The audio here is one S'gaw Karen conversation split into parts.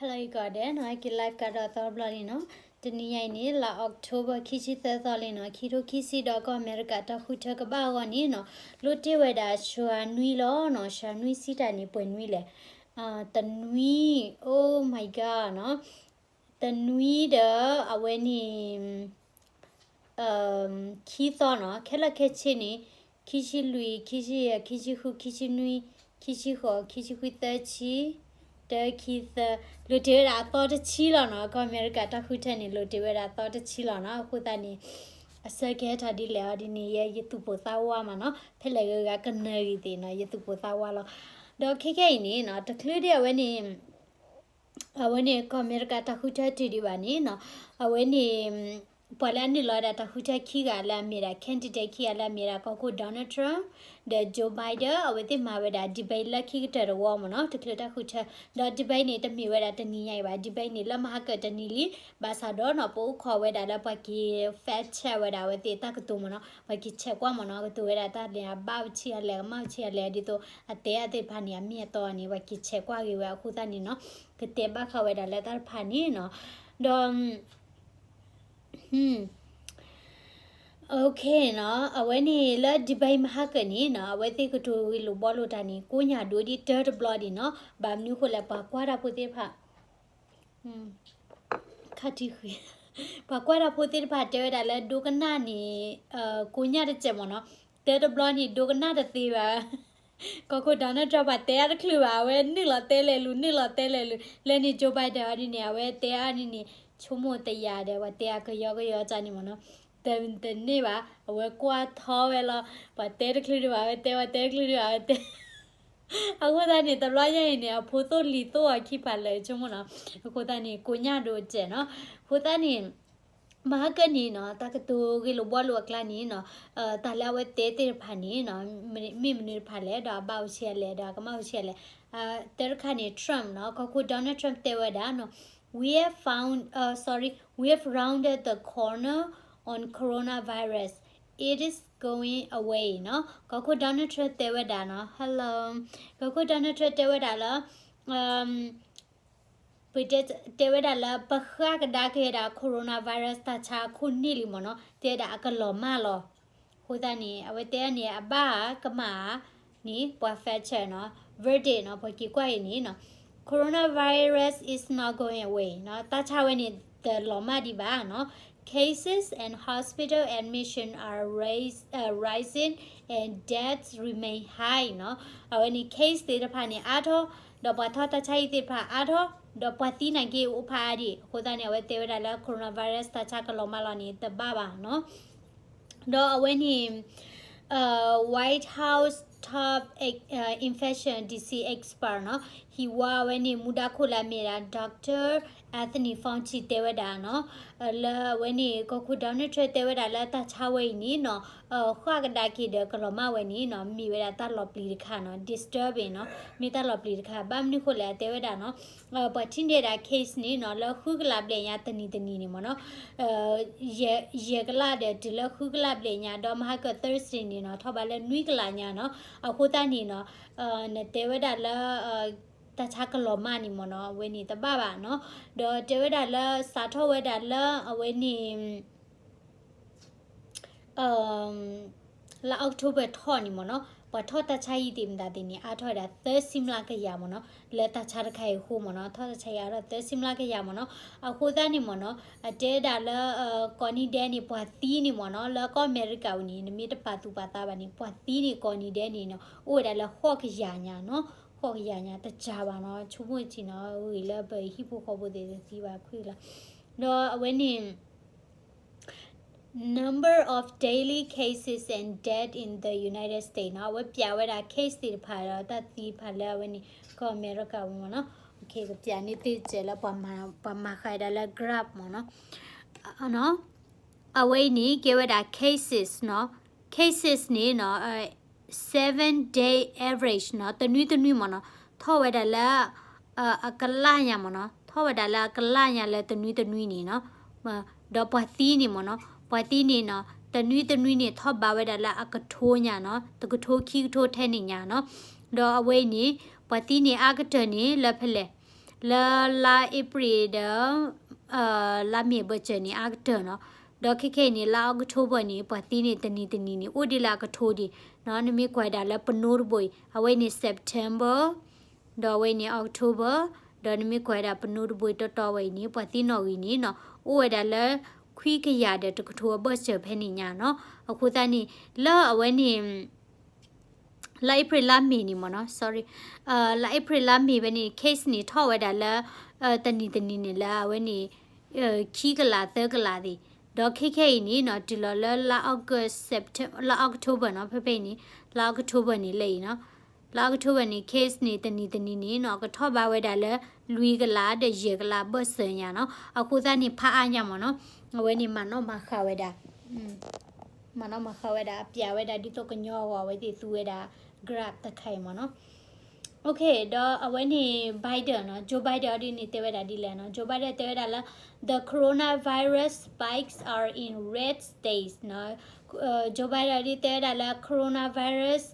Hello ယကီးဒဲးနီၤ, ဟဲက့ၤ live ကဒီးသီတဘျီလံနီၤ. တနံၤညါအံၤန့ၣ် လါ October ခံဆံသၢသီလံနီၤ, ခံထိခံဆံဒီး ကီၢ်အမဲရကၤတၢ်ဃုထၢကဘၣ်အဂီၢ်န့ၣ်နီၤ, လိၣ်တ့ၢ်ဝဲဒၣ်စှၤနွံလီၤနီၤ, စှၤနွံစံးတၢ်န့ၣ် ပှဲၤနွံလဲၣ်, တနွံ, oh my god နီၤ, တနွံဒီးအဝဲန့ၣ် ခံသီနီၤ, ခဲလၢာ်ခဲဆ့န့ၣ် ခံဆံလွံၢ်, ခံဆံယဲၢ်, ခံဆံဃု, ခံဆံနွံ, ခံဆံဃိး, ခံဆံခွံ, သၢဆံ, တၢ ခံသၢ, လိၣ်တ့ၢ်ဝဲဒၣ်အသီတဆံလီၤနီၤ. ကီၢ်အမဲရကၤတၢ်ဃုထၢန့ၣ် လိၣ်တ့ၢ်ဝဲဒၣ်အသီတဆံလီၤနီၤ. အဃိသတးန့ၣ် အဆၢကဟဲထီၣ်ဒ်လဲၣ်အီၤဒ်န့ၣ် ယဲယသူၣ်ပိၢ်သးဝါမးနီၤ, ဖဲလဲၣ်ဂ့ၤဂ့ၤကနၢၤဂ့ၤသ့ၣ်နီၤ, ယသူၣ်ပိၢ်သးဝါလီၤ. ဒီးခဲခဲအံၤန့ၣ်နီၤ, တချုးဒံးအဝဲန့ၣ် အဝဲန့ၣ် ကီၢ်အမဲရကၤတၢ်ဃုထၢတုၤဒံးဘၣ်န့ၣ်နီၤ, အဝဲန့ၣ် ပှၤလၢအနုာ်လီၤဝဲဒၣ်တၢ်ဃုထၢခံဂၤလၢအမ့ၢ်ဒၣ် candidate ခံဂၤလၢအမ့ၢ်ဒၣ် ကီၢ်ခိၣ် Donald Trump ဒီး Joe Biden အဝဲသ့ၣ်မၤဝဲဒၣ် debate လၢခံကတၢၢ်တဝီမးနီၤ, တချုးတၢ်ဃုထၢ, ဒီး debate န့ၣ် တမ့ၢ်ဝဲဒၣ်တနံၤညါအံၤဘၣ်, debate န့ၣ် လၢမဟါကတနံၤလံ, ဘၣ်ဆၣ်ဒီးနီၤ ပအိၣ်ခိးဝဲဒၣ်လၢပှၤက့ၤ fact check ဝဲဒၣ်အဝဲသ့ၣ်တၢ်ကတိၤမးနီၤ, ပှၤက့ၤ check ကွၢ်မးနီၤ, ကတိၤဝဲဒၣ်တၢ်လဲၤအဘၣ်အဆံးအလဲၣ် ကမၣ်အဆံးအလဲၣ် ဒ်သိး အတဲအသ့ၣ်တဖၣ်န့ၣ် အမ့ၢ်အတီန့ၣ် ပှၤက့ၤ check ကွၢ်ဂ့ၤဝဲအဃိသတးန့ၣ်နီၤ, ကတဲဘၣ်ဃးဝဲဒၣ်လၢတၢ်တဖၣ်န့ၣ်နီၤ, ဒီး OK နီၤ, အဝဲန့ၣ်လၢ debate မဟါကၢၣ်န့ၣ်နီၤ, အဝဲသ့ၣ်ကတိၤဂ့ၢ်လိာ်ဘှီလိာ်တၢ်န့ၣ် ကိးညၣ်ဒိဒ်တၢတဘျီဒံးနီၤ, ဘၣ်မနုၤဃိလဲၣ် ပှၤကွၢ်တၢ်ဖိသ့ၣ်တဖၣ် ခါထံဃံ, ပှၤကွၢ်တၢ်ဖိသ့ၣ်တဖၣ်တဲဝဲဒၣ်လၢဒိကနၣ်န့ၣ် ကိးညၣ်တစဲးမးနီၤ, တၢတဘျီန့ၣ် ဒိကနၣ်တသ့ဘၣ်. ကီၢ်ခိၣ် Donald Trump ပှၤတဲအါတချုးဘၣ်, အဝဲနုာ်လီၤတဲလဲၤလူၤ နုာ်လီၤတဲလဲၤလူၤ, လၢန့ၣ် Joe Biden အီၤဒ်န့ၣ် အဝဲတဲအါန့ၣ်န့ၣ် ဆိကမိၣ်တယာ်ဒီး ပှၤတဲအကယီကယီကၢ်န့ၣ်မးနီၤ, တမ့ၢ်တန့ၢ်ဘၣ်, အဝဲကွၢ်ထီဝဲလီၤ, ပှၤတဲတချုးဒံးဘၣ် အဝဲတဲ, ပှၤတဲတချုးဒံးဘၣ် အဝဲတဲ အဃိသတးန့ၣ် တဘျီညါအံၤန့ၣ် အဖိသိၣ်လံၤသိၣ်အခံဖးလဲၣ် ဆိကမိၣ်နီၤ, အဃိသတးန့ၣ် ကိးညၣ်ဒိစဲးနီၤ, အဃိသတးန့ၣ် မဟါကၢၣ်န့ၣ်နီၤ, တၢ်ကတိၤဂ့ၢ်လိာ်ဘှီလိာ်အကျါန့ၣ်နီၤ, တၢ်လၢအဝဲတဲသ့ၣ်တဖၣ်န့ၣ်နီၤ, မ့ၢ်မနုၤတဖၣ်လဲၣ်, ဒီးအဘၣ်အိၣ်ဆံးအလဲၣ်, ဒီးအကမၣ်အိၣ်ဆံးအလဲၣ်, တၢတခါန့ၣ် Trump နီၤ, ကီၢ်ခိၣ် Donald Trump တဲဝဲဒၣ်နီၤ, we have found, uh, sorry, we have rounded the corner on coronavirus, it is going away နီၤ, ကီၢ်ခိၣ် Donald Trump တဲဝဲဒၣ်နီၤ, hello, ကီၢ်ခိၣ် Donald Trump တဲဝဲဒၣ်လၢ ပတဲဝဲဒၣ်လၢ ပဃၣ်ကဒါက့ၤဝဲဒၣ် coronavirus တၢ်ဆါအခိၣ်န့ၣ်လံမ့ၢ်နီၤ, တဲဝဲဒၣ်အကလီၤမၢ်လီၤ. အဃိသတးန့ၣ် အဝဲတဲန့ၣ် အဘၣ်ကမၣ်ဧါန့ၣ် ပှၤ fact check နီၤ, verdict နီၤ, ပှၤက့ၤကွၢ်အံၤန့ၣ်နီၤ, coronavirus is not going away နီၤ, တၢ်ဆါဝဲန့ၣ် တလီၤမၢ်ဒံးဘၣ်နီၤ. Cases and hospital admission are raise, uh, rising and deaths remain high နီၤ. အဝဲန့ၣ် case သ့ၣ်တဖၣ်န့ၣ် အါထီၣ်, ဒီးပှၤထီၣ်တၢ်ဆါဟံၣ်သ့ၣ်တဖၣ်အါထီၣ်, ဒီးပှၤသံနာ်က့အိၣ်ဖးအါဒံး. အဃိသတးန့ၣ် အဝဲတဲဝဲဒၣ်လၢ coronavirus တၢ်ဆါကလီၤမၢ်လီၤန့ၣ် တဘၣ်ဘၣ်နီၤ. ဒီးအဝဲန့ၣ် White House top, uh, infection disease expert နီၤ, ဟံၣ်ဝါအဝဲန့ၣ် မူဒါခိၣ်လၢအမ့ၢ်ဒၣ် Doctor Anthony Fauci တဲဝဲဒၣ်နီၤ, လၢအဝဲန့ၣ် ကီၢ်ခိၣ် Donald Trump တဲဝဲဒၣ်လၢတၢ်ဆါဝဲအံၤန့ၣ်နီၤ, ဃၣ်ကဒါက့ၤဒီးကလီၤမၢ်ဝဲန့ၣ်နီၤ, မ့ၢ်ဝဲဒၣ်တၢ်လီၤပျံၤတခါနီၤ, disturbing နီၤ, မ့ၢ်တၢ်လီၤပျံၤတခါ. ဘၣ်မနုၤဃိလဲၣ် အတဲဝဲဒၣ်နီၤ, ပှၤထံၣ်န့ၢ်ဒၣ် case န့ၣ်နီၤ, လၢဃုကလးဘျဲၣ်ညါတနံၤတနံၤန့ၣ်မ့ၢ်နီၤ, ယဲၢ်ကလးဒီးတုၤလၢဃုကလးဘျဲၣ်ညါ, ဒီးမဟါကၢၣ် Thursday န့ၣ်နီၤ, ထီၣ်ဘးလၢနွံကလးညါနီၤ. အဃိသတးန့ၣ်နီၤ, နတဲဝဲဒၣ်လၢ တၢ်ဆါကလီၤမၢ်န့ၣ်မ့ၢ်နီၤ, အဝဲန့ၣ်တဘၣ်ဘၣ်နီၤ. ဒီးတဲဝဲဒၣ်လၢ စးထီၣ်ဝဲဒၣ်လၢအဝဲန့ၣ် လါ October ထီၣ်န့ၣ်မ့ၢ်နီၤ, ပှၤထီၣ်တၢ်ဆါဟံၣ်သ့ၣ်မတၤသ့ၣ်န့ၣ် အါထီၣ်ဝဲဒၣ်သၢဆံမျးကယၤမ့ၢ်နီၤ, လၢတၢ်ဆါတခါအံၤအဃိမ့ၢ်နီၤ, ထီၣ်တၢ်ဆါဟံၣ်အါထီၣ်သၢဆံမျးကယၤမ့ၢ်နီၤ. အဃိသတးန့ၣ်မ့ၢ်နီၤ, အတဲဒၣ်လၢ ကိးနံၤဒဲးန့ၣ် ပှၤသံန့ၣ်မ့ၢ်နီၤ, လၢကီၢ်အမဲရကၤအံၤန့ၣ် နမ့ၢ်တပာ်သူၣ်ပာ်သးဘၣ်န့ၣ် ပှၤသံန့ၣ် ကိးနံၤဒဲးန့ၣ်နီၤ, အိၣ်ဝဲဒၣ်လၢဃိးကယၤညါနီၤ, ဃိးကယၤညါ တစှၤဘၣ်နီၤ, ဆိကမိၣ်က့ၤနီၤ, ဂ့ၤလၢပဟံၣ်ဖိဃီဖိသ့ၣ်တသံဘၣ်ခွံကလး. ဒီးအဝဲန့ၣ် number of daily cases and death in the United States နီၤ, အဝဲပျးဝဲဒၣ် case သ့ၣ်တဖၣ်ဒီးတၢ်သံတဖၣ်လၢအဝဲန့ၣ် ကီၢ်အမဲရကၤမ့ၢ်နီၤ. ကပျးန့ၢ်သ့ၣ်စဲးလၢပှၤမၤဃာ်ဒၣ်လၢ graph မ့ၢ်နီၤ. အဝဲအံၤန့ၣ် ကဲဝဲဒၣ် cases နီၤ, cases န့ၣ်နီၤ, seven day average နီၤ, တနွံတနွံမ့ၢ်နီၤ, ထီၣ်ဝဲဒၣ်လၢ အကလးညါမ့ၢ်နီၤ, ထီၣ်ဝဲဒၣ်လၢအကလးညါလၢတနွံတနွံန့ၣ်နီၤ. ဒီးပှၤသံန့ၣ်မ့ၢ်နီၤ, ပှၤသံန့ၣ်နီၤ, တနွံတနွံန့ၣ် ထီၣ်ဘးဝဲဒၣ်လၢအကထိညါနီၤ, တကထိခံကထိထဲန့ၣ်ညါနီၤ. ဒီးအဝဲအံၤန့ၣ် ပှၤသံန့ၣ်အါကတၢၢ်န့ၣ်လၢဖဲလဲၣ် လၢလါအ့ဖြ့ၣ်ဒီး လါမ့ၤဘၢၣ်စၢၤန့ၣ် အါကတၢၢ်နီၤ. ဒီးခဲခဲအံၤန့ၣ် လါ October န့ၣ် ပှၤသံန့ၣ်တနံၤတနံၤန့ၣ် အိၣ်ဒံးလၢအကထိဒံးနီၤ. နမ့ၢ်ကွၢ်ဒၣ်လၢပနိတဘိအံၤ အဝဲန့ၣ် September ဒီးအဝဲန့ၣ် October ဒီးနမ့ၢ်ကွၢ်ဒၣ်ပနိတဘိတီတီဝဲအံၤန့ၣ် ပှၤသံနီၣ်ဂံၢ်န့ၣ်နီၤ အိၣ်ဝဲဒၣ်လၢ ခွံကယၤဒီးတကထိအဘၢၣ်စၢၤဖဲန့ၣ်ညါနီၤ. အဃိသတးန့ၣ် လၢအဝဲန့ၣ် လါအ့ဖြ့ၣ်လါမ့ၤန့ၣ်မ့ၢ်နီၤ sorry လါအ့ဖြ့ၣ်လါမ့ၤဖဲန့ၣ် case န့ၣ် ထီၣ်ဝဲဒၣ်လၢ တနံၤတနံၤန့ၣ်လၢအဝဲန့ၣ် ခံကလးသၢကလးသ့ၣ်, ဒီးခဲခဲအံၤန့ၣ်နီၤ တုၤလီၤလၢလါ August September လါ October နီၤ ဖဲဖဲအံၤန့ၣ် လါ October န့ၣ်လၢအံၤနီၤ လါ October န့ၣ် case န့ၣ် တနံၤတနံၤန့ၣ်နီၤ ကထီၣ်ဘးဝဲဒၣ်လၢ လွံၢ်ကလးဒီးယဲၢ်ကလးဘၢၣ်စၢၤညါနီၤ. အဃိသတးန့ၣ် ဖးအါညါမ့ၢ်နီၤ အဝဲန့ၣ်မၤနီၣ်မၤဃါဝဲဒၣ် မၤနီၣ်မၤဃါဝဲဒၣ် အပျးဝဲဒၣ်ဒ်သိးကညီအဂီၢ် အဝဲသ့ၣ်သူဝဲဒၣ် graph တခါအံၤမ့ၢ်နီၤ. ဒီးအဝဲန့ၣ် Biden နီၤ Joe Biden အီၤဒ်န့ၣ်တဲဝဲဒၣ်ဒ်လဲၣ်နီၤ Joe Biden တဲဝဲဒၣ်လၢ the coronavirus spikes are in red states နီၤ Joe Biden အီၤဒ်တဲဝဲဒၣ်လၢ coronavirus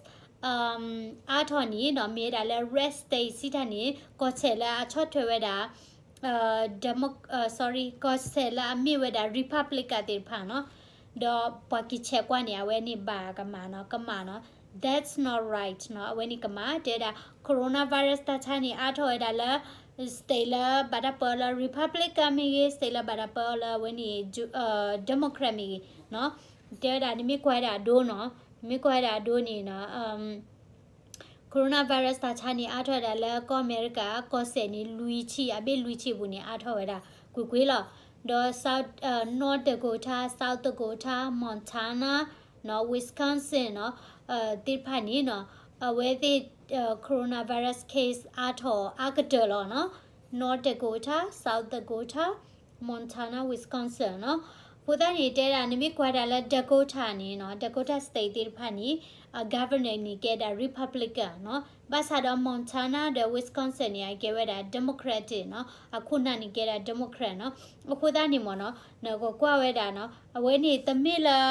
အါထီၣ်န့ၣ်နီၤ မ့ၢ်ဝဲဒၣ်လၢ red state စံးတၢ်န့ၣ် ကီၢ်ဆဲးလၢအဆီၣ်ထွဲဝဲဒၣ် sorry ကီၢ်ဆဲးလၢအမ့ၢ်ဝဲဒၣ် Republican သ့ၣ်တဖၣ်နီၤ ဒီးပှၤက့ၤဆဲးကွၢ်န့ၣ် အဝဲန့ၣ်ဘၣ်ကမၣ်နီၤ ကမၣ်နီၤ that's not right နီၤ အဝဲန့ၣ်ကမၣ် တဲဝဲဒၣ် coronavirus တၢ်ဆါန့ၣ် အါထီၣ်ဝဲဒၣ်လၢ state လၢဘၣ်တၢ်ပၢအီၤလၢ Republican မ့ၢ်ဂ့ၤ state လၢဘၣ်တၢ်ပၢအီၤလၢအဝဲန့ၣ် Democrat မ့ၢ်ဂ့ၤနီၤ တဲဝဲဒၣ် နမ့ၢ်ကွၢ်ဝဲဒၣ်အဒိနီၤ နမ့ၢ်ကွၢ်ဝဲဒၣ်အဒိန့ၣ်နီၤ coronavirus တၢ်ဆါန့ၣ် အါထီၣ်ဝဲဒၣ်လၢကီၢ်အမဲရကၤ ကီၢ်ဆဲးန့ၣ် လွံၢ်ဆံ အဘ့ၣ်လွံၢ်ဆံအပူၤန့ၣ် အါထီၣ်ဝဲဒၣ် ကွ့ၢ်ကွ့ၢ်လီၤ. ဒီး South North Dakota, South Dakota, Montana နီၤ Wisconsin နီၤ သ့ၣ်တဖၣ်န့ၣ်နီၤ အဝဲသ့ၣ် coronavirus case အါထီၣ်အါကတၢၢ်လီၤနီၤ North Dakota, South Dakota, Montana, Wisconsin နီၤ. အဃိသတးန့ၣ် တဲဒၣ် နမ့ၢ်ကွၢ်ဒၣ်လၢ Dakota န့ၣ်နီၤ Dakota State သ့ၣ်တဖၣ်န့ၣ် governor န့ၣ်ကဲဒၣ် Republican နီၤ. ဘၣ်ဆၣ်ဒီး Montana ဒီး Wisconsin န့ၣ် အကဲဝဲဒၣ် Democratic နီၤ. အခိၣ်နၢ်န့ၣ်ကဲဒၣ် Democrat နီၤ. အဃိသတးန့ၣ်မ့ၢ်နီၤ နကကွၢ်ဝဲဒၣ်နီၤ အဝဲန့ၣ်တမ့ၢ်လၢ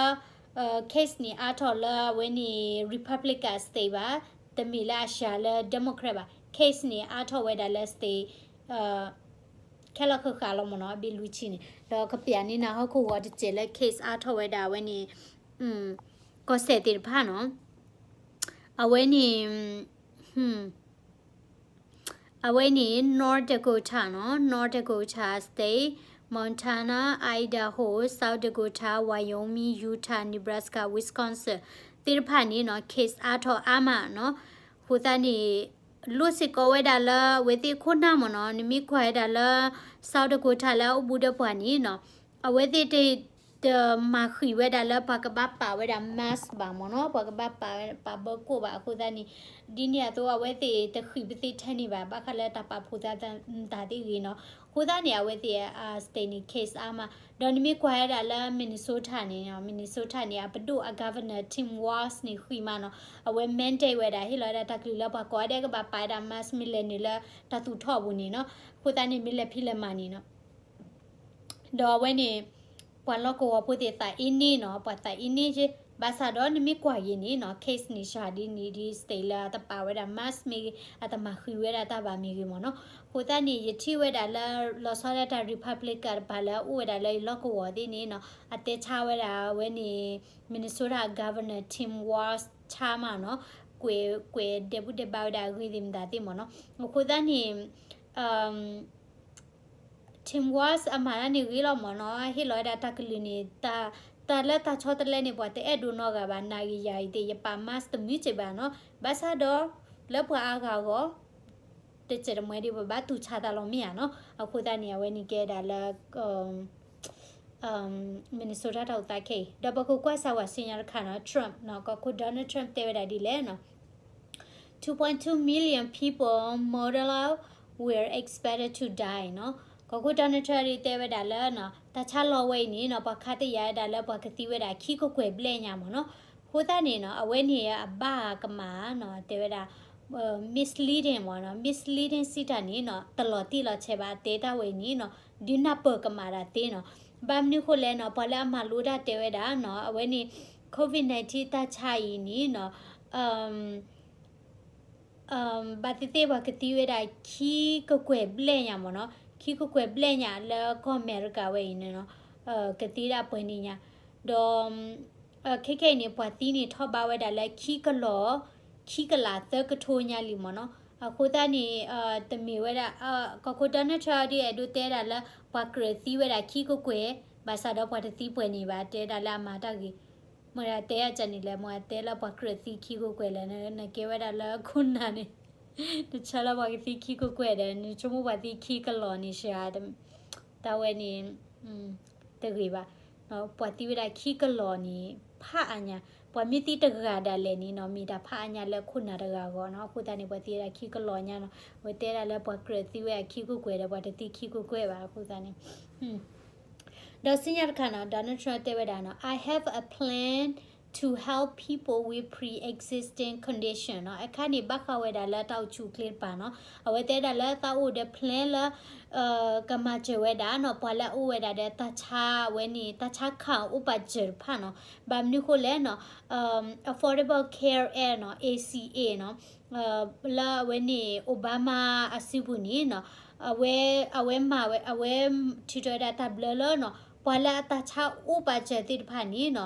case န့ၣ် အါထီၣ်လၢအဝဲန့ၣ် Republican State ဘၣ်, တမ့ၢ်လၢအစှၤလၢ Democrat ဘၣ်. case န့ၣ် အါထီၣ်ဝဲဒၣ်လၢ state ခဲလၢာ်ဃၣ်ဃၣ်လီၤမ့ၢ်နီၤ အဘ့ၣ်လွံၢ်ဆံန့ၣ် ဒီးကပျးန့ၢ်နၤဟီၣ်ခိၣ်ဂီၤတစဲးလၢ case အါထီၣ်ဝဲဒၣ်အဝဲန့ၣ် ကီၢ်စဲၣ်သ့ၣ်တဖၣ်နီၤ အဝဲန့ၣ် အဝဲန့ၣ် North Dakota နီၤ North Dakota State, Montana, Idaho, South Dakota, Wyoming, Utah, Nebraska, Wisconsin သ့ၣ်တဖၣ်န့ၣ်နီၤ case အါထီၣ်အါမးနီၤ အဃိသတးန့ၣ် လိၣ်စ့ၢ်ကီးဝဲဒၣ်လၢအဝဲသ့ၣ်ခိၣ်နၢ်မ့ၢ်နီၤ နမ့ၢ်ကွၢ်ဝဲဒၣ်လၢ South Dakota လၢအအိၣ်ဘူးဒီးပှၤန့ၣ်နီၤ အဝဲသ့ၣ်တ တမၤဃံးဝဲဒၣ်လၢပှၤကဘၣ်ပာ်ဝဲဒၣ် mask ဘၣ်မ့ၢ်နီၤ ပှၤကဘၣ်ပာ်ဝဲ ပာ်ဘၢကိၣ်ဘၣ်အဃိသတးန့ၣ် ဒ်န့ၣ်အသိးအဝဲသ့ၣ်တဃံးပသ့ၣ်ထဲန့ၣ်ဘၣ် ဘၣ်ဃးလၢတၢ်ပာ်ဖှိၣ်သးတၢ်သ့ၣ်ဂ့ၤနီၤ အဃိသတးန့ၣ် အဝဲသ့ၣ် state န့ၣ် case အါမး ဒီးနမ့ၢ်ကွၢ်ဝဲဒၣ်လၢ Minnesota န့ၣ် Minnesota န့ၣ် အပဒိၣ်အ governor Tim Walz န့ၣ်ဃံးမးနီၤ အဝဲ mandate ဝဲဒၣ် ဟ့ၣ်လီၤဝဲဒၣ်တၢ်ကလုၢ်လၢပှၤကိးဂၤဒဲးကဘၣ်ပာ်ဝဲဒၣ် mask မ့ၢ်လဲၤနုာ်လၢတၢ်သူၣ်ထီၣ်အပူၤန့ၣ်နီၤ အဃိသတးန့ၣ် မ့ၢ်လဲၤဖံးလဲၤမၤန့ၣ်နီၤ ဒီးအဝဲန့ၣ် ပှၤလီၢ်ကဝီၤဖိသ့ၣ်သးအ့န့ၣ်နီၤ ပှၤသးအ့န့ၣ်က့ ဘၣ်ဆၣ်ဒီးနမ့ၢ်ကွၢ်က့ၤန့ၣ်နီၤ case န့ၣ် စှၤဒ်န့ၣ်ဒ် state လၢအတပာ်ဝဲဒၣ် mask မ့ၢ်ဂ့ၤ အတမၤဃံးဝဲဒၣ်တၢ်ဘၣ်မ့ၢ်ဂ့ၤမ့ၢ်နီၤ အဃိသတးန့ၣ် ယထံၣ်ဝဲဒၣ်လၢ လီၤဆီဒၣ်တၢ် Republican တပၤလၢအအိၣ်ဝဲဒၣ်လၢယလီၢ်ကဝီၤသ့ၣ်န့ၣ်နီၤ အတဲဆါဝဲဒၣ်ဝဲန့ၣ် Minnesota governor Tim Walz ဆါမးနီၤ ကွဲး ကွဲးဒဲးဘူၣ်ဒဲးဘါဝဲဒၣ်အဂ့ၢ်သ့ၣ်မတၤသ့ၣ်မ့ၢ်နီၤ အဃိသတးန့ၣ် Tim Walz အမၤတၢ်န့ၣ်ဂ့ၤလီၤမ့ၢ်နီၤ ဟ့ၣ်လီၤဝဲဒၣ်တၢ်ကလုၢ်န့ၣ် တၢ်လၢတၢ်ဆီတလဲန့ၣ် ပှၤတအဲၣ်ဒိးနီတဂၤဘၣ် နၤဂ့ၤယၤဂ့ၤသ့ၣ် ယပာ် mask တမုာ်စ့ၢ်ဘၣ်နီၤ ဘၣ်ဆၣ်ဒီး လၢပှၤအါဂၤအဂီၢ် တစဲးတမှဲဒ်ပဘၣ်တူၢ်ဆါသးလီၤမ့ၢ်ဧါနီၤ အဃိသတးန့ၣ် အဝဲန့ၣ်ကဲဒၣ်လၢ Minnesota တၢ်အိၣ်သးခဲအံၤ ဒီးပကကွၢ်စၢ်ဝဲဆူညါတခါနီၤ Trump နီၤ ကီၢ်ခိၣ် Donald Trump တဲဝဲဒၣ်ဒ်လဲၣ်နီၤ two point two million people model were expected to die နီၤ ကီၢ်ခိၣ် Donald Trump ဒ်တဲဝဲဒၣ်လၢ တၢ်ဆါလီၤဝဲအံၤန့ၣ်နီၤ ပှၤခါသ့ၣ်ယၤဝဲဒၣ်လၢပှၤကသံဝဲဒၣ်ခံကကွဲၢ်ဘျဲၣ်ညါမ့ၢ်နီၤ အဃိသတးန့ၣ်နီၤ အဝဲန့ၣ်အဘၣ်ကမၣ်နီၤ တဲဝဲဒၣ် misleading မ့ၢ်နီၤ misleading စံးတၢ်န့ၣ်နီၤ တလီၤတံၢ်လီၤဆဲးဘၣ် အတဲတၢ်ဝဲအံၤန့ၣ်နီၤ ဒုးနၢ်ပၢၢ်ကမၣ်တၢ်သ့နီၤ ဘၣ်မနုၤဃိလဲၣ်နီၤ ပှၤလၢအမၤလိတၢ်တဲဝဲဒၣ်နီၤ အဝဲန့ၣ် COVID nineteen တၢ်ဆါအံၤန့ၣ်နီၤ ဘၣ်သ့ၣ်သ့ၣ်ပှၤကသံဝဲဒၣ်ခံကကွဲၢ်ဘျဲၣ်ညါမ့ၢ်နီၤ, ခံကကွဲၢ်ဘျဲၣ်ညါလၢကီၢ်အမဲရကၤဝဲအံၤန့ၣ်နီၤ, ကသံဒၣ်ပှဲၤန့ၣ်ညါ, ဒီး ခဲခဲအံၤန့ၣ် ပှၤသံန့ၣ်ထီၣ်ဘးဝဲဒၣ်လၢခံကလီၤ ခံကလးသၢကထိညါလံမ့ၢ်နီၤ. အဃိသတးန့ၣ် တမ့ၢ်ဝဲဒၣ် ကီၢ်ခိၣ် Donald Trump ဒ်အဲၣ်ဒိးတဲဒၣ်လၢ ပှၤကြၢးသံဝဲဒၣ်ခံကကွဲၢ် ဘၣ်ဆၣ်ဒီးပှၤတသံပှဲၤန့ၣ်ဘၣ် တဲဒၣ်လၢအမၤတၢ်ဂ့ၤ, မ့ၢ်ဒၣ်တဲအကန့ၣ်လဲၣ် မ့ၢ်တဲလၢပှၤကြၢးသံခံကကွဲၢ်လဲၣ် နကဲဝဲဒၣ်လၢခိၣ်နၢ်န့ၣ် နဆၢလၢပှၤကသံခံကကွဲၢ်ဒီး နဆိကမိၣ်ပှၤသံခံကလီၤန့ၣ် စှၤ တၢ်ဝဲန့ၣ် တဂ့ၤဘၣ်. ပှၤသံဝဲဒၣ်ခံကလီၤန့ၣ် ဖးအါညါ, ပှၤမ့ၢ်သံတဂၤဒၣ်လဲာ်န့ၣ်နီၤ မ့ၢ်တၢ်ဖးအါညါလၢခိၣ်နၢ်တဂၤအဂီၢ်နီၤ. အဃိသတးန့ၣ် ပှၤသံဝဲဒၣ်ခံကလီၤညါနီၤ. အဝဲတဲဒၣ်လၢပှၤကြၢးသံဝဲဒၣ်ခံကကွဲၢ်ဒီး ပှၤတသံခံကကွဲၢ်ဘၣ် အဃိသတးန့ၣ် ဒီးဆူညါတခါနီၤ Donald Trump တဲဝဲဒၣ်နီၤ I have a plan to help people with pre-existing condition နီၤ. အခါန့ၣ် ဘၣ်ဃးဝဲဒၣ်လၢတၢ်အိၣ်ဆူၣ်အိၣ်ချ့တဖၣ်နီၤ. အဝဲတဲဒၣ်လၢသးအိၣ်ဒီး plan လၢ ကမၤစၢၤဝဲဒၣ်နီၤ ပှၤလၢအအိၣ်ဝဲဒၣ်ဒီးတၢ်ဆါဝဲန့ၣ် တၢ်ဆါခၣ်အိၣ်ပာ်စၢၤတဖၣ်နီၤ. ဘၣ်မနုၤဃိလဲၣ်နီၤ Affordable Care Act နီၤ A C A နီၤ လၢအဝဲန့ၣ် Obama အစုပူၤန့ၣ်နီၤ အဝဲ အဝဲမၤဝဲ အဝဲထုးထီၣ်ဝဲဒၣ်တၢ်ဘျၢလၢနီၤ ပှၤလၢအတၢ်ဆါအိၣ်ပာ်စၢၤသ့ၣ်တဖၣ်န့ၣ်နီၤ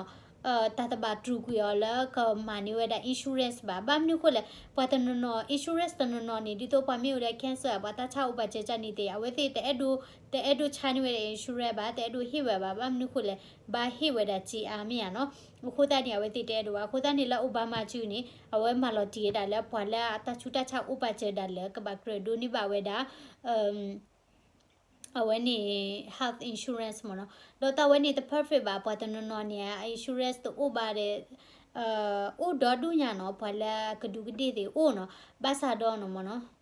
တၢ်တဘၣ်တြူာ်ကွံာ်အီၤလၢကမၤန့ၢ်ဝဲဒၣ် insurance ဘၣ်. ဘၣ်မနုၤဃိလဲၣ် ပှၤတနီၤနီၤ insurance တနီၤနီၤန့ၣ် ဒ်သိးပှၤမ့ၢ်အိၣ်ဒီး cancer ပှၤတၢ်ဆါအိၣ်ပာ်စၢၤကန့ၣ်သ့ၣ် အဝဲသ့ၣ် တအဲၣ်ဒိးဆါန့ၢ်ဝဲဒၣ် insurance ဘၣ် တအဲၣ်ဒိးဟ့ၣ်ဝဲဘၣ်. ဘၣ်မနုၤဃိလဲၣ် ဘၣ်ဟ့ၣ်ဝဲဒၣ်စ့အါမ့ၢ်ဧါနီၤ. အဃိသတးန့ၣ် အဝဲသ့ၣ်တအဲၣ်ဒိးဘၣ်. အဃိသတးန့ၣ်လၢ Obama စုန့ၣ် အဝဲမၤလီၤတံၢ်ဝဲဒၣ်လၢပှၤလၢအတၢ်ဆူးတၢ်ဆါအိၣ်ပာ်စၢၤဒၣ်လဲာ် ကဘၣ်ကြၢးဒိးန့ၢ်ဘၣ်ဝဲဒၣ် အဝဲန့ၣ် health insurance မ့ၢ်နီၤ. ဒီးတၢ်ဝဲန့ၣ်တ perfect ဘၣ် ပှၤတနီၤနီၤန့ၣ် insurance တအိၣ်ဘၣ်ဒီး အိၣ်ဒီဒူၣ်ညါနီၤ ပှၤလၢအကဒူးကဒ့ၣ်သ့ၣ်အိၣ်နီၤ. ဘၣ်ဆၣ်ဒီးနီၤမ့ၢ်နီၤ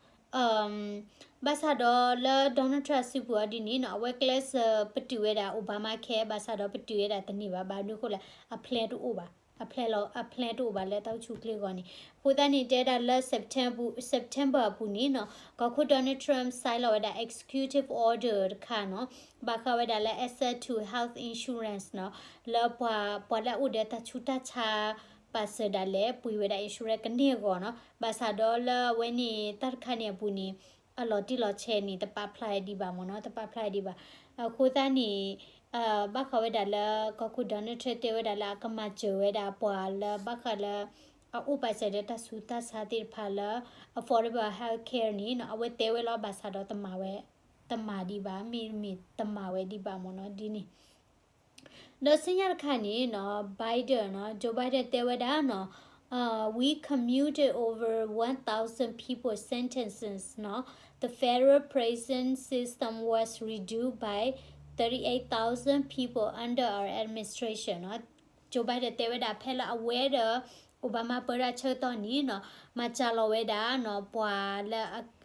ဘၣ်ဆၣ်ဒီးလၢ Donald Trump စုပူၤအီၤဒ်န့ၣ်နီၤ အဝဲကျဲးစၢးပတုာ်ဝဲဒၣ် Obamacare ဘၣ်ဆၣ်ဒီးပတုာ်ဝဲဒၣ်တန့ၢ်ဘၣ် ဘၣ်မနုၤဃိလဲၣ် အ plan တအိၣ်ဘၣ် အ plan လီၤ အ plan တအိၣ်ဘၣ်လၢတၢ်အိၣ်ဆူၣ်အိၣ်ချ့အဂီၢ်န့ၣ်. အဃိသတးန့ၣ် တဲဒၣ်လၢ September အပူၤန့ၣ်နီၤ ကီၢ်ခိၣ် Donald Trump sign လီၤဝဲဒၣ် executive order တခါနီၤ ဘၣ်ဃးဝဲဒၣ်လၢ access to health insurance နီၤ လၢပှၤ ပှၤလၢအအိၣ်ဒီးတၢ်ဆူးတၢ်ဆါ ပာ်စၢၤဒၣ်လဲာ် ပှ့ၤဝဲဒၣ် insurance ကန့ၢ်အဂီၢ်နီၤ. ဘၣ်ဆၣ်ဒီးလၢအဝဲန့ၣ် တၢ်တခါန့ၣ်အပူၤန့ၣ် အလီၤတံၢ်လီၤဆဲးန့ၣ် တပာ်ဖျါဒံးဘၣ်မ့ၢ်နီၤ တပာ်ဖျါဒံးဘၣ်. အဃိသတးန့ၣ် ဘၣ်ဃးဝဲဒၣ်လၢ ကီၢ်ခိၣ် Donald Trump တဲဝဲဒၣ်လၢအကမၤစၢၤဝဲဒၣ်ပှၤလၢဘၣ်ဃးလၢ အအိၣ်ပာ်စၢၤဒီးတၢ်ဆူးတၢ်ဆါသ့ၣ်တဖၣ်လၢ affordable health care န့ၣ်နီၤ အဝဲတဲဝဲလီၤ ဘၣ်ဆၣ်ဒီးတမၤဝဲ တမၤဒံးဘၣ် မ့တမ့ၢ်တမၤဝဲဒံးဘၣ်မ့ၢ်နီၤ ဒ်န့ၣ် ဒီးဆူညါတခါန့ၣ်နီၤ Biden နီၤ Joe Biden တဲဝဲဒၣ်နီၤ we commuted over one thousand people sentences နီၤ the federal prison system was reduced by thirty-eight thousand people under our administration နီၤ Joe Biden တဲဝဲဒၣ်ဖဲလၢအဝဲဒီး Obama ပၢတၢ်ဆၢကတီၢ်န့ၣ်နီၤ မၤစှၤလီၤဝဲဒၣ်နီၤ ပှၤလၢ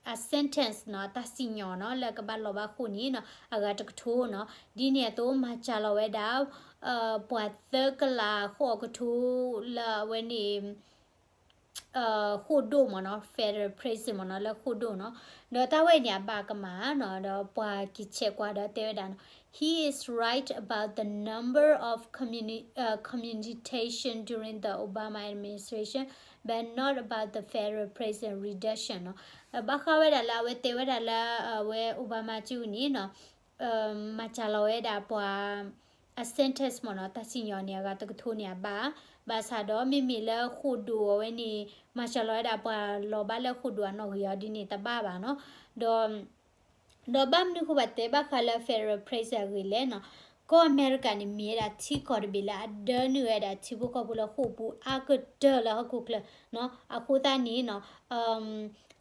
အ sentence နီၤ တၢ်စံၣ်ညီၣ်နီၤ လၢကဘၣ်လီၤဘၣ်ဃိၣ်န့ၣ်နီၤ အဂၤတကထိနီၤ ဒ်န့ၣ်အသိး မၤစှၤလီၤဝဲဒၣ် ပှၤသၢကလးဃိးကထိလၢအဝဲန့ၣ် ဃိၣ်ဒိၣ်မ့ၢ်နီၤ federal prison မ့ၢ်နီၤ လၢဃိၣ်ဒိၣ်နီၤ ဒီးတၢ်ဝဲန့ၣ်အဘၣ်ကမၣ်နီၤ ဒီးပှၤက့ၤဆဲးကွၢ်ဒီးတဲဝဲဒၣ်နီၤ He is right about the number of communi- uh, commutation during the Obama administration, but not about the federal prison reduction နီၤ ဘၣ်ဃးဝဲဒၣ်လၢအဝဲတဲဝဲဒၣ်လၢ အဝဲ Obama စုန့ၣ်နီၤ မၤစှၤလီၤဝဲဒၣ်ပှၤ အ sentence မ့ၢ်နီၤ တၢ်စံၣ်ညီၣ်န့ၣ် အဂၤတကထိန့ၣ်အဘၣ်, ဘၣ်ဆၣ်ဒီးမ့မ့ၢ်လၢဃိၣ်ဒိၣ်အဝဲန့ၣ် မၤစှၤလီၤဝဲဒၣ်ပှၤလီၤဘၣ်လၢဃိၣ်ဒိၣ်အနီၣ်ဂံၢ်အီၤဒ်န့ၣ်တဘၣ်ဘၣ်နီၤ, ဒီး ဒီးဘၣ်မနုၤဃိဘၣ်တဲဘၣ်ဃးလၢ federal prison အဂ့ၢ်လဲၣ်နီၤ, ကီၢ်အမဲရကၤန့ၣ် မ့ၢ်ဝဲဒၣ်ထံကီၢ်တဘ့ၣ်လၢအဒၢနုာ်ဝဲဒၣ်ထံဖိကီၢ်ဖိလၢဃိာ်ပူၤအါကတၢၢ်လၢဟီၣ်ခိၣ်ချၢနီၤ, အဃိသတးန့ၣ်နီၤ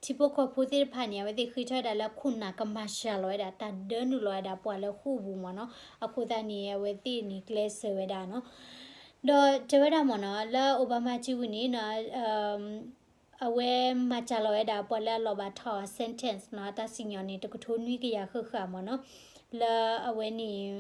ထံဖိကီၢ်ဖိသ့ၣ်တဖၣ်န့ၣ် အဝဲသ့ၣ်ဃ့ထီၣ်ဝဲဒၣ်လၢခိၣ်နၢ်ကမၤစှၤလီၤဝဲဒၣ်တၢ်ဒၢနုာ်လီၤဝဲဒၣ်ပှၤလၢဃိာ်ပူၤမ့ၢ်နီၤ, အဃိသတးန့ၣ် အဝဲသ့ၣ်န့ၣ်ကျဲးစၢးဝဲဒၣ်နီၤ, ဒီးတဲဝဲဒၣ်မ့ၢ်နီၤ လၢ Obama စုပူၤန့ၣ်နီၤ အဝဲမၤစှၤလီၤဝဲဒၣ်ပှၤလၢအလီၤဘၣ်ထီၣ်အ sentence နီၤ အတၢ်စံၣ်ညီၣ်န့ၣ် တကထိနွံကယၤဃၣ်ဃၣ်မ့ၢ်နီၤ, လၢအဝဲန့ၣ်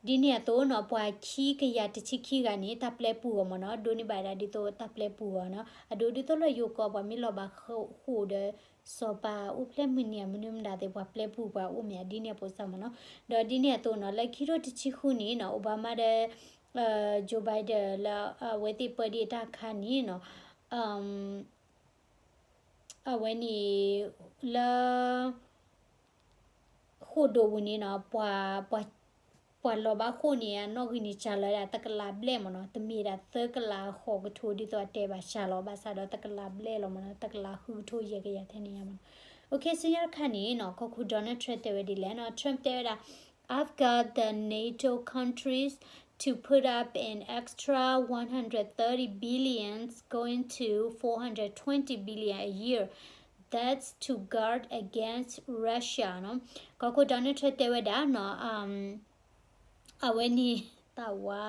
ဒ်န့ၣ်အသိးနီၤ ပှၤခံကယၤတဆံခံဂၤန့ၣ် တၢ်ပျဲပူၤအီၤမ့ၢ်နီၤ, ဒိးန့ၢ်ဘၣ်ဒၣ်ဒ်သိးတၢ်ပျဲပူၤအီၤနီၤ, အဒိဒ်သိးလၢယိၤကီၢ်ပှၤမ့ၢ်လီၤဘၣ်ဃိာ်ဒီး စီၤပၤအိၣ်ဖျဲၣ်မုၢ်နံၤအမနုၤမတၤသ့ၣ် ပှၤပျဲပူၤပှၤအိၣ်မ့ၢ်ဒ်န့ၣ်အပိစၢ်မ့ၢ်နီၤ, ဒီးဒ်န့ၣ်အသိးနီၤ လၢခံထိတဆံဃုန့ၣ်နီၤ Obama ဒီး Joe Biden လၢအဝဲသ့ၣ်ပၢဒံးအတၢ်ခါန့ၣ်နီၤ အဝဲန့ၣ် လၢ ဃိၣ်ဒိပူၤန့ၣ်နီၤ, ပှၤ ပှၤလီၤဘၣ်ဃိၣ်န့ၣ် အနီၣ်ဂံၢ်န့ၣ် စှၤလီၤဝဲဒၣ်တကလးဘျဲၣ်မ့ၢ်နီၤ, တမ့ၢ်ဒၣ်သၢကလးဃိးကထိ ဒ်သိးအတဲဘၣ် စှၤလီၤဘၣ်ဆၣ်ဒီးတကလးဘျဲၣ်လီၤမ့ၢ်နီၤ, တကလးဃုကထိယဲၢ်ကယၤထဲန့ၣ်ညါမ့ၢ်နီၤ. အိၣ်ခ့ ဆူညါတခါန့ၣ်နီၤ ကီၢ်ခိၣ် Donald Trump တဲဝဲဒ်လဲၣ်နီၤ, Trump တဲဝဲဒၣ် I've got the NATO countries to put up an extra one hundred thirty billions going to four hundred twenty billion a year. That's to guard against Russia နီၤ. ကီၢ်ခိၣ် Donald Trump တဲဝဲဒၣ်နီၤ, အဝဲန့ၣ် တၢ်ဝါ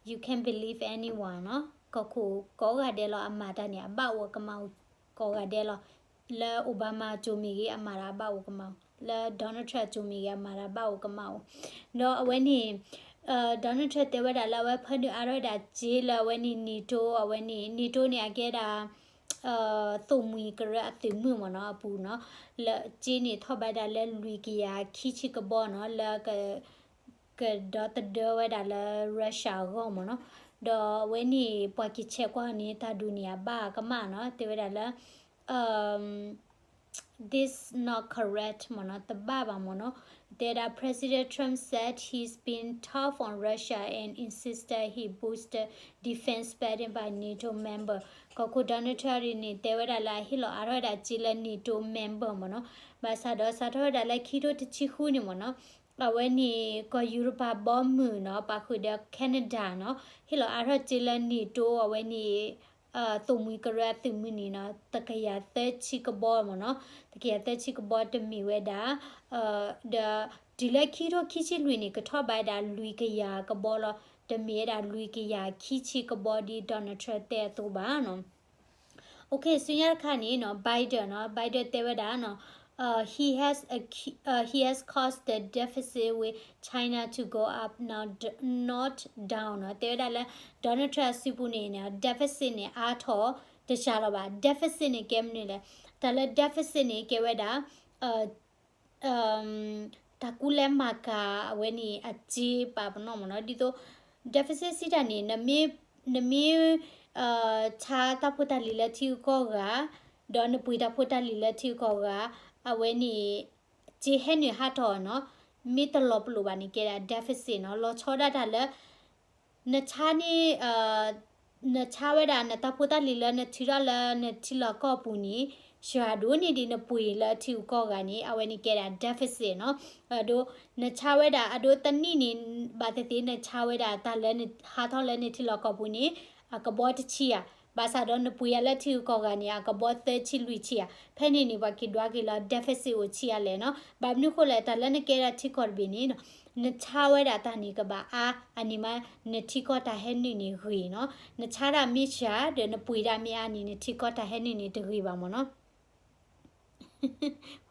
you can't believe anyone နီၤ, ကီၢ်ခိၣ်ကိးဂၤဒဲးလီၤ အမၤတၢ်န့ၣ် အဘၣ်အိၣ်ကမၣ်အိၣ် ကိးဂၤဒဲးလီၤ, လၢ Obama အစိၤမ့ၢ်ဂ့ၤ အမၤတၢ်အဘၣ်အိၣ်ကမၣ်အိၣ်, လၢ Donald Trump အစိၤမ့ၢ်ဂ့ၤ အမၤတၢ်အဘၣ်အိၣ်ကမၣ်အိၣ်, ဒီးအဝဲန့ၣ် Donald Trump တဲဝဲဒၣ်လၢအဝဲဖၢနုာ်အါထီၣ်ဝဲဒၣ်စ့လၢအဝဲန့ၣ် NATO အဝဲန့ၣ် NATO န့ၣ် အကဲဒၣ် သိၣ်မှံၤကရၢအသုးမုၢ်မ့ၢ်နီၤ အပူၤနီၤ, လၢစ့န့ၣ်ထီၣ်ဘၣ်ဒၣ်လၢလွံၢ်ကယၤခံဆံကဘီနီၤ, လၢ ကဒီသဒၢဝဲဒၣ်လၢ Russia အဂီၢ်မ့ၢ်နီၤ, ဒီးအဝဲန့ၣ် ပှၤကဆဲးကွၢ်န့ၣ် တၢ်ဒုးန့ၣ်အဘၣ်ကမၣ်နီၤ, တဲဝဲဒၣ်လၢ this not correct မ့ၢ်နီၤ, တဘၣ်ဘၣ်မ့ၢ်နီၤ, တဲဒၣ် President Trump said he's been tough on Russia and insisted he boost defense spending by NATO member. ကီၢ်ခိၣ် Donald Trump န့ၣ် တဲဝဲဒၣ်လၢအဟ့ၣ်လီၤအါထီၣ်ဝဲဒၣ်စ့လၢ NATO member မ့ၢ်နီၤ, ဘၣ်ဆၣ်ဒီးစးထီၣ်ဝဲဒၣ်လၢခံထိတဆံဃုန့ၣ်မ့ၢ်နီၤ, အဝဲန့ၣ် ကီၢ်ယူရပၤဘီမုၢ်နီၤ ပာ်ဃုာ်ဒီး Canada နီၤ, ဟ့ၣ်လီၤအါထီၣ်စ့လၢ NATO အဝဲန့ၣ် သိၣ်မှံၤကရၢအသုးမုၢ်န့ၣ်နီၤ တကယၤသၢဆံကဘီမ့ၢ်နီၤ, တကယၤသၢဆံကဘီတမ့ၢ်ဝဲဒၣ် ဒီး တုၤလၢခံထိခံဆံလွံၢ်န့ၣ် ကထီၣ်ဘၣ်ဝဲဒၣ်လွံၢ်ကယၤကဘီလီၤ, တမ့ၢ်ဝဲဒၣ်လွံၢ်ကယၤခံဆံကဘီဒ် Donald Trump တဲအသိးဘၣ်နီၤ. အိၣ်ခ့ ဆူညါတခါန့ၣ်နီၤ Biden နီၤ Biden တဲဝဲဒၣ်နီၤ he has a, he has caused the deficit with China to go up, not, not down နီၤ, တဲဝဲဒၣ်လၢ Donald Trump အစုပူၤန့ၣ် deficit န့ၣ် အါထီၣ်တစှၤလီၤဘၣ်, deficit န့ၣ် ကဲမနုၤလဲၣ်, တၢ်လၢ deficit န့ၣ် ကဲဝဲဒၣ် တၢ်ကူလဲမၤကၤအဝဲန့ၣ် အစ့ပာ်ပနီၣ်မ့ၢ်နီၤ, ဒ်သိး deficit စံးတၢ်န့ၣ် နမ့ၢ် နမ့ၢ် ဆါတၢ်ဖိတၢ်လံၤလၢထံဂုၤကီၢ်ဂၤ ဒီးနပှ့ၤတၢ်ဖိတၢ်လံၤလၢထံဂုၤကီၢ်ဂၤ အဝဲန့ၣ် စ့ဟဲနုာ်ဟးထီၣ်နီၤ, မ့ၢ်တလီၤပလိာ်ဘၣ်န့ၣ် ကဲဒၣ် deficit နီၤ, လီၤဆီဒၣ်တၢ်လၢ နဆါန့ၣ် နဆါဝဲဒၣ်နတၢ်ဖိတၢ်လံၤလၢနထုးထီၣ်လၢနထံလီၢ်ကီၢ်ပူၤန့ၣ် စှၤဒိၣ်န့ၢ်ဒံးနပှ့ၤလၢထံဂုၤကီၢ်ဂၤန့ၣ် အဝဲန့ၣ်ကဲဒၣ် deficit နီၤ. အဒိ နဆါဝဲဒၣ် အဒိတနံၣ်န့ၣ် ဘၣ်သ့ၣ်သ့ၣ်နဆါဝဲဒၣ်တၢ်လၢနဟးထီၣ်လၢနထံလီၢ်ကီၢ်ပူၤန့ၣ် အကဘီတဆံဧါ, ဘၣ်ဆၣ်ဒီးနပှ့ၤအီၤလၢထံဂုၤကီၢ်ဂၤန့ၣ် အကဘီသၢဆံလွံၢ်ဆံဧါ. ဖဲန့ၣ်န့ၣ် ပှၤက့ၤဒွးက့ၤလီၤ deficit အိၣ်ဆံးအါလဲၣ်နီၤ. ဘၣ်မနုၤဃိလဲၣ် တၢ်လၢနကဲဒၣ်ထံကီၢ်တဘ့ၣ်န့ၣ်နီၤ နဆါဝဲဒၣ်တၢ်န့ၣ်ကဘၣ်အါ, အန့ၣ်မး နထံကီၢ်တၢ်ဟဲနုာ်န့ၣ်ဂ့ၤနီၤ. နဆါဒၣ်မ့ၢ်စှၤ ဒီးနပှ့ၤဒၣ်မ့ၢ်အါန့ၣ် နထံကီၢ်တၢ်ဟဲနုာ်န့ၣ်တဂ့ၤဘၣ်မ့ၢ်နီၤ.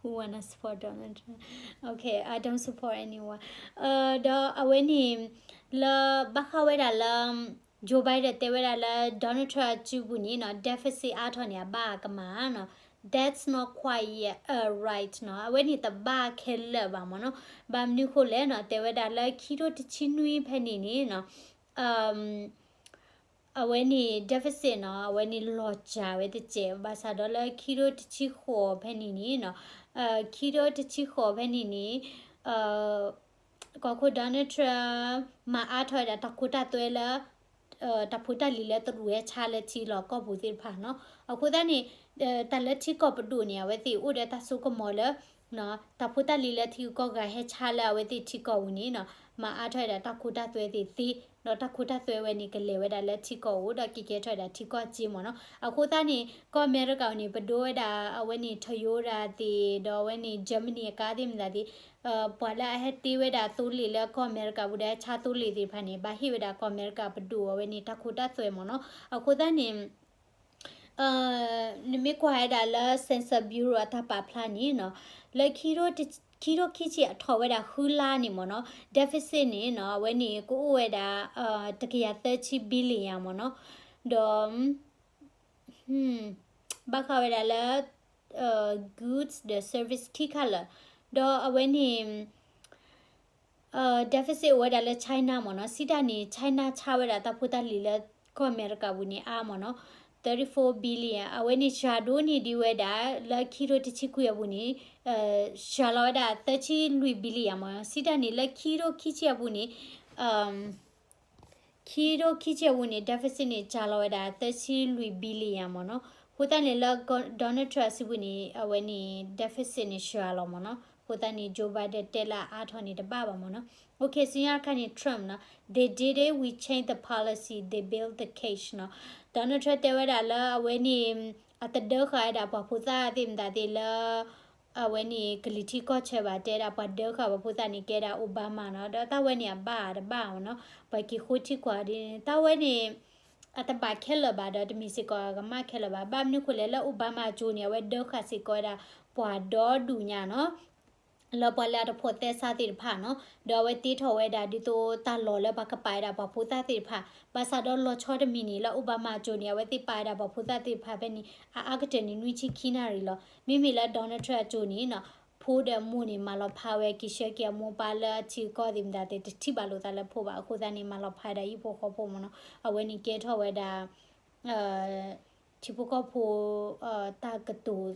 Who wanna support Donald Trump? Okay, I don't support anyone. ဒီးအဝဲန့ၣ် လၢဘၣ်ဃးဝဲဒၣ်လၢ Joe Biden တဲဝဲဒၣ်လၢ Donald Trump အစုပူၤန့ၣ်နီၤ deficit အါထီၣ်န့ၣ်အဘၣ်ကမၣ်နီၤ. That's not quite yet, uh, right နီၤ. အဝဲန့ၣ်တဘၣ်ခဲလၢာ်ဘၣ်မ့ၢ်နီၤ. ဘၣ်မနုၤဃိလဲၣ်နီၤ တဲဝဲဒၣ်လၢခံထိတဆံနွံဖဲန့ၣ်န့ၣ်နီၤ အဝဲန့ၣ် deficit နီၤ အဝဲန့ၣ်လီၤစှၤဝဲတစဲး ဘၣ်ဆၣ်ဒီးလၢခံထိတဆံဃိးဖဲန့ၣ်န့ၣ်နီၤ ခံထိတဆံဃိးဖဲန့ၣ်န့ၣ် ကီၢ်ခိၣ် Donald Trump မၤအါထီၣ်ဝဲဒၣ်တၢ်ခိတၢ်သွဲလၢ တၢ်ဖိတၢ်လံၤလၢတရူးဟဲဆါလၢထံလီၢ်ကီၢ်ပူၤသ့ၣ်တဖၣ်နီၤ. အဃိသတးန့ၣ် တၢ်လၢထံကီၢ်ပဒိၣ်န့ၣ် အဝဲသ့ၣ်အိၣ်ဒီးတၢ်စိကမီၤလၢ တၢ်ဖိတၢ်လံၤလၢထံဂုၤကီၢ်ဂၤဟဲဆါလၢအဝဲသ့ၣ်ထံကီၢ်ပူၤန့ၣ်နီၤ မၤအါထီၣ်ဝဲဒၣ်တၢ်ခိတၢ်သွဲသ့ၣ်သ့, ဒီးတၢ်ခိတၢ်သွဲဝဲန့ၣ် ကလဲၤဝဲဒၣ်လၢထံကီၢ်အိၣ် ဒီးကကဲထီၣ်ဝဲဒၣ်ထံကီၢ်စ့မ့ၢ်နီၤ. အဃိသတးန့ၣ် ကီၢ်အမဲရကၤန့ၣ် ပဒိဝဲဒၣ် အဝဲန့ၣ် Toyota သ့ၣ် ဒီးအဝဲန့ၣ် Germany အကါသ့ၣ်မတၤသ့ၣ် ပှၤလၢအဟဲတ့ဝဲဒၣ်သိလ့ၣ်လၢကီၢ်အမဲရကၤပူၤဒီးဟဲဆါသိလ့ၣ်သ့ၣ်တဖၣ်န့ၣ် ဘၣ်ဟ့ၣ်ဝဲဒၣ်ကီၢ်အမဲရကၤပဒိၣ်အဝဲန့ၣ် တၢ်ခိတၢ်သွဲမ့ၢ်နီၤ. အဃိသတးန့ၣ် နမ့ၢ်ကွၢ်ဝဲဒၣ်လၢ Census Bureau အတၢ်ပာ်ဖျါန့ၣ်နီၤ လၢ ခံထိခံဆံအထီၣ်ဝဲဒၣ်ဃုလါန့ၣ်မ့ၢ်နီၤ deficit န့ၣ်နီၤ အဝဲန့ၣ်ကအိၣ်ဝဲဒၣ် တကယၤသၢဆံ billion မ့ၢ်နီၤ ဒီး ဘၣ်ဃးဝဲဒၣ်လၢ goods ဒီး service ခံခါလၢာ် ဒီးအဝဲန့ၣ် deficit အိၣ်ဝဲဒၣ်လၢ China မ့ၢ်နီၤ စံးတၢ်န့ၣ် China ဆါဝဲဒၣ်တၢ်ဖိတၢ်လံၤလၢကီၢ်အမဲရကၤပူၤန့ၣ်အါမ့ၢ်နီၤ thirty-four billion အဝဲန့ၣ် စှၤဒိၣ်န့ၢ်ဒံးဝဲဒၣ် လၢခံထိတဆံခွံအပူၤန့ၣ် စှၤလီၤဝဲဒၣ်သၢဆံလွံၢ် billion မ့ၢ်နီၤ. စံးတၢ်န့ၣ်လၢခံထိခံဆံအပူၤန့ၣ် ခံထိခံဆံအပူၤန့ၣ် deficit န့ၣ် စှၤလီၤဝဲဒၣ်သၢဆံလွံၢ် billion မ့ၢ်နီၤ. အဃိသတးန့ၣ်လၢ Donald Trump အစုပူၤန့ၣ် အဝဲန့ၣ် deficit န့ၣ် စှၤလီၤမ့ၢ်နီၤ. အဃိသတးန့ၣ် Joe Biden တဲလၢအအါထီၣ်န့ၣ်တဘၣ်ဘၣ်မ့ၢ်နီၤ. အိၣ်ခ့ ဆူညါတခါန့ၣ် Trump နီၤ, they did it, we changed the policy, they built the case နီၤ. Donald Trump တဲဝဲဒၣ်လၢအဝဲန့ၣ် အတဒၢဃာ်ဝဲဒၣ်ပှၤဖိသၣ်သ့ၣ်မတၤသ့ၣ်လၢ အဝဲန့ၣ်ကလံၤထံးကီၢ်ဆၢဘၣ်, တဲဒၣ်ပှၤဒၢဃာ်ပှၤဖိသၣ်န့ၣ် ကဲဒၣ် Obama နီၤ, ဒီးတၢ်ဝဲန့ၣ်အဘၣ်တဘၣ်မ့ၢ်နီၤ, ပှၤက့ၤဃိထံကွၢ်ဒ်န့ၣ် တၢ်ဝဲန့ၣ် အတဘၣ်ခဲလၢာ်ဘၣ် ဒီးတမ့ၢ်စ့ၢ်ကီးအကမၣ်ခဲလၢာ်ဘၣ်. ဘၣ်မနုၤဃိလဲၣ် လၢ Obama အစိၤန့ၣ် အဝဲဒၢဃာ်စ့ၢ်ကီးဝဲဒၣ် ပှၤဒီဒူၣ်ညါနီၤ လၢပှၤလၢအတဖိးသဲစးသ့ၣ်တဖၣ်နီၤ, ဒီးအဝဲတ့ထီၣ်ဝဲဒၣ်ဒ်သိးတၢ်လီၢ်လၢပှၤကပာ်ဝဲဒၣ်ပှၤဖိသၣ်သ့ၣ်တဖၣ်, ဘၣ်ဆၣ်ဒီးလီၤဆီတမံၤန့ၣ် လၢ Obama အစိၤန့ၣ် အဝဲသ့ၣ်ပာ်ဝဲဒၣ်ပှၤဖိသၣ်သ့ၣ်တဖၣ်ဖဲန့ၣ် အအါကတၢၢ်န့ၣ် နွံဆံခံနၣ်ရံၣ်လီၤ. မ့မ့ၢ်လၢ Donald Trump အစိၤန့ၣ်နီၤ ဖိဒီးမိၢ်န့ၣ် မၤလီၤဖးဝဲ က့ၤဆှၢက့ၤအမိၢ်ပၢ်လၢအထံအကီၢ်သ့ၣ်မတၤသ့ၣ် တထံၣ်ဘၣ်လိာ်သးလၢဖိဘၣ်. အဃိသတးန့ၣ် မၤလီၤဖးဝဲဒၣ်ဟံၣ်ဖိဃီဖိမ့ၢ်နီၤ, အဝဲန့ၣ်ကဲထီၣ်ဝဲဒၣ် ထံဖိကီၢ်ဖိ တၢ်ကတိၤ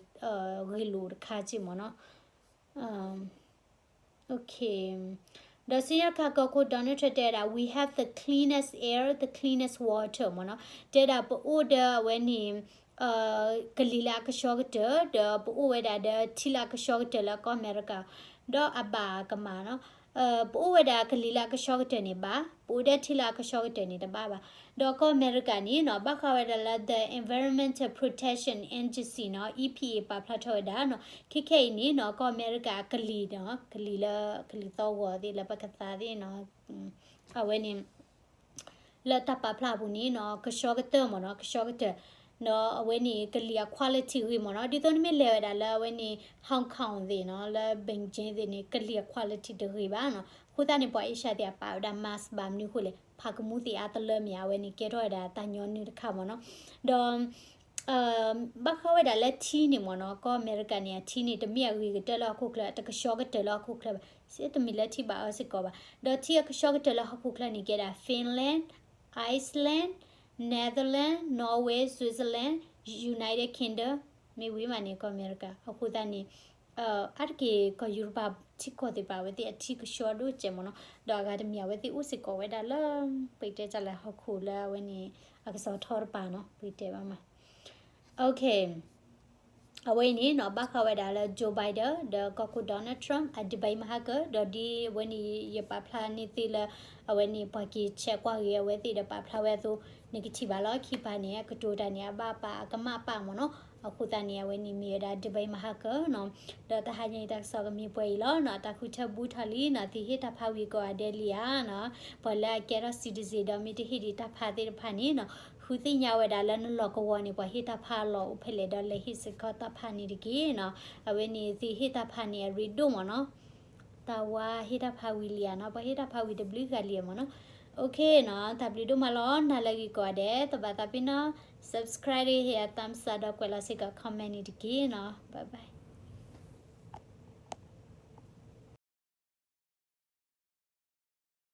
ဂ့ၢ်လိာ်တခါစ့ၢ်မ့ၢ်နီၤ. ဒီးဆူညါတခါ ကီၢ်ခိၣ် Donald Trump တဲဝဲဒၣ် we have the cleanest air, the cleanest water မ့ၢ်နီၤ, တဲဒၣ်ပအိၣ်ဒီးအဝဲန့ၣ် ကလံၤလၢအကဆှီကတၢၢ် ဒီးပအိၣ်ဝဲဒၣ်ဒီးထံလၢအကဆှီကတၢၢ်လၢကီၢ်အမဲရကၤ ဒီးအဘၣ်ကမၣ်နီၤ. ပအိၣ်ဝဲဒၣ်ကလံၤလၢအကဆှီကတၢၢ်န့ၣ်ဘၣ်, ပအိၣ်ဒီးထံလၢအကဆှီကတၢၢ်န့ၣ်တဘၣ်ဘၣ်. ဒီးကီၢ်အမဲရကၤန့ၣ်နီၤ ဘၣ်ဃးဝဲဒၣ်လၢ the Environmental Protection Agency နီၤ E P A ပာ်ဖျါထီၣ်ဝဲဒၣ်နီၤ ခဲခဲအံၤန့ၣ်နီၤ ကီၢ်အမဲရကၤကလံၤနီၤ ကလံၤလၢကလံၤသီၣ်ဂီၤသ့ၣ်လၢပကသါသ့ၣ်နီၤ အဝဲန့ၣ် လၢတၢ်ပာ်ဖျါအပူၤန့ၣ်နီၤ ကဆှီကတၢၢ်မ့ၢ်နီၤ ကဆှီကတၢၢ် ဒီးအဝဲန့ၣ် ကလံၤအ quality ဂ့ၤမ့ၢ်နီၤ. ဒ်သိးနမ့ၢ်လဲၤဝဲဒၣ်လၢအဝဲန့ၣ် Hong Kong သ့ၣ်နီၤ လၢ Beijing သ့ၣ်န့ၣ် ကလံၤအ quality တဂ့ၤဘၣ်နီၤ. အဃိသတးန့ၣ် ပှၤ Asia သ့ၣ်အပာ်ဝဲဒၣ် mask ဘၣ်မနုၤဃိလဲၣ် ဖးကမူၣ်သ့ၣ်အါတလၢမ့ၢ်ဧါ အဝဲန့ၣ်ကဲထီၣ်ဝဲဒၣ်တၢ်ညီနုၢ်တခါမ့ၢ်နီၤ. ဒီး ဘၣ်ဃးဝဲဒၣ်လၢထံန့ၣ်မ့ၢ်နီၤ ကီၢ်အမဲရကၤန့ၣ် အထံန့ၣ် တမ့ၢ်အဂ့ၤကတၢၢ်လၢဟီၣ်ခိၣ်ချၢ တကဆှီကတၢၢ်လၢဟီၣ်ခိၣ်ချၢဘၣ်, စ့တမ့ၢ်လၢထံဘၣ်အၢစ့ၢ်ကီးဘၣ်. ဒီးထံအကဆှီကတၢၢ်လၢဟီၣ်ခိၣ်ချၢန့ၣ် ကဲဒၣ် Finland, Iceland, Netherlands, Norway, Switzerland, United Kingdom မ့ၢ်ဝံၤမးန့ၣ် ကီၢ်အမဲရကၤ. အဃိသတးန့ၣ် အါတက့ၢ်ကီၢ်ယူရပၤထံကီၢ်သ့ၣ်တဖၣ် အဝဲသ့ၣ်အထံကဆှီဒိၣ်စဲးမ့ၢ်နီၤ, ဒီးအဂၤတမံၤအဝဲသ့ၣ်အိၣ်စ့ၢ်ကီးဝဲဒၣ်လၢ ပတဲတၢ်လဲၣ် ဟီၣ်ခိၣ်လၢအဝဲန့ၣ် အကစီၤထီတပၤနီၤ ပတဲဘၣ်မး. အဝဲအံၤန့ၣ်နီၤ ဘၣ်ဃးဝဲဒၣ်လၢ Joe Biden ဒီးကီၢ်ခိၣ် Donald Trump အ debate မဟါကၢ ဒီးဒ်အဝဲန့ၣ် ယပာ်ဖျါန့ၢ်သုလၢ အဝဲန့ၣ် ပှၤက့ၤဆဲးကွၢ်ဂ့ၤအဝဲသ့ၣ်ဒီးပာ်ဖျါဝဲအသိး နကထံၣ်ဘၣ်လီၤ. ခံဖၣ်န့ၣ် အကတိၤတၢ်န့ၣ် အဘၣ်ပာ်အကမၣ်ပာ်မ့ၢ်နီၤ. အဃိသတးန့ၣ် အဝဲန့ၣ်မ့ၢ်ဝဲဒၣ် debate မဟါကၢနီၤ. ဒီးတဟါညါအံၤတၢ်ကစီၣ်ကမ့ၢ်ပှဲၤအံၤလီၤနီၤ. တၢ်ဃုထၢဘူးထီၣ်လံနီၤ. သုဟ့ၣ်တၢ်ဖးဝံၤကိးဂၤဒဲးလံဧါနီၤ. ပှၤလၢအကဲထီၣ် citizen ဒီးမ့ၢ်တဟ့ၣ်ဒံးတၢ်ဖးသ့ၣ်တဖၣ်န့ၣ်နီၤ ဃုသ့ၣ်ညါဝဲဒၣ်လၢနလီၢ်ကဝီၤန့ၣ် ပှၤဟ့ၣ်တၢ်ဖးအလီၢ်အိၣ်ဖဲလဲၣ်ဒီးလဲၤဟ့ၣ်စ့ၢ်ကီးတၢ်ဖးန့ၣ်တက့ၢ်နီၤ. အဝဲန့ၣ် သုဟ့ၣ်တၢ်ဖးန့ၣ်အရ့ဒိၣ်မ့ၢ်နီၤ. တၢ်ဝါဟ့ၣ်တၢ်ဖးဝံၤလံဧါနီၤ. ပှၤဟ့ၣ်တၢ်ဖးဝံၤတဘျုးဂၤလံမ့ၢ်နီၤ. အိၣ်ခ့နီၤ. တၢ်ဘျုးဒိၣ်မးလီၤ. နၤလၢဂ့ၤကိးဂၤဒဲး တဘၣ်သးပ့ၤနီၤ subscribe ဟ့ၣ်အ thumbs up ဒီးကွဲးလီၤစ့ၢ်ကီး comment န့ၣ်တက့ၢ်နီၤ. Bye bye.